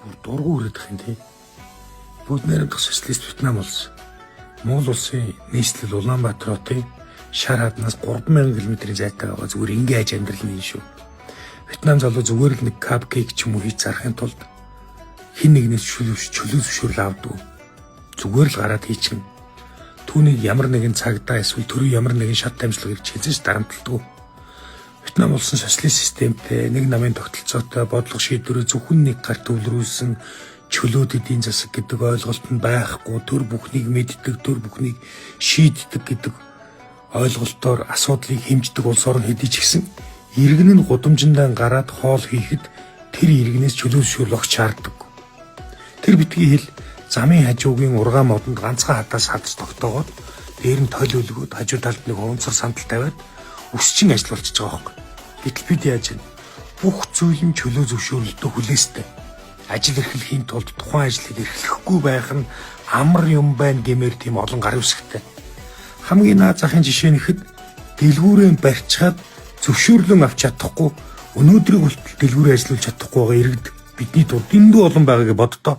Бүр дургу үрээд их юм тий. Бүгд найрамдах социалист Вьетнам улс. Монгол улсын нийслэл Улаанбаатар хотын шар хаднаас 3000 км-ийн зайтай байгаа зүгээр ингээ аж амьдрал нь шүү. Вьетнам залуу зүгээр л нэг cupcake ч юм уу хийж зарахын тулд хэн нэгнээс чөлөө зөвшөөрөл авдаг. Зүгээр л гараад хийчихнэ. Түүнийг ямар нэгэн цагдаа эсвэл төрийн ямар нэгэн шат дамжлага ирж хэзээ ч дарамталдаг. Вьетнам улсын социалист системтэй, нэг намын тогтолцоотой, бодлого шийдвэрээ зөвхөн нэг гар төвлөрүүлсэн, чөлөөт эдийн засаг гэдэг ойлголт нь байхгүй, төр бүхнийг мэддэг, төр бүхнийг шийддэг гэдэг ойлголтоор асуудлыг хэмждэг улс орон хэдий ч гэсэн иргэн нь гудамжиндаа гараад хоол хийхэд тэр иргэнээс чөлөө зөвшөөрөл огт шаарддаг. Тэр битгий хэл, замын хажуугийн ургаан модонд ганцхан хадаас хадас тогтоогоод, дээр нь толь өлгөөд, хажуу талд нэг хуванцар сандал тавиад өсчин ажил болчихж байгаа байхгүй. Гэтэл бид яаж вэ? Бүх зүйл нь чөлөө зөвшөөрөлтөд хүлээстэй. Ажил эрхлэхийн тулд тухайн ажлыг эрхлэхгүй байх нь амар юм байна гэмээр тийм олон гар үсгтэй. Хамгийн наад захын жишээ нэхэд дэлгүүрээ барьчаад зөвшөөрлөн авч чадахгүй, өнөөдрийг хүртэл дэлгүүрээ ажиллуулж чадахгүй байгаа иргэд бидний дунд дэндүү олон байгааг боддоо.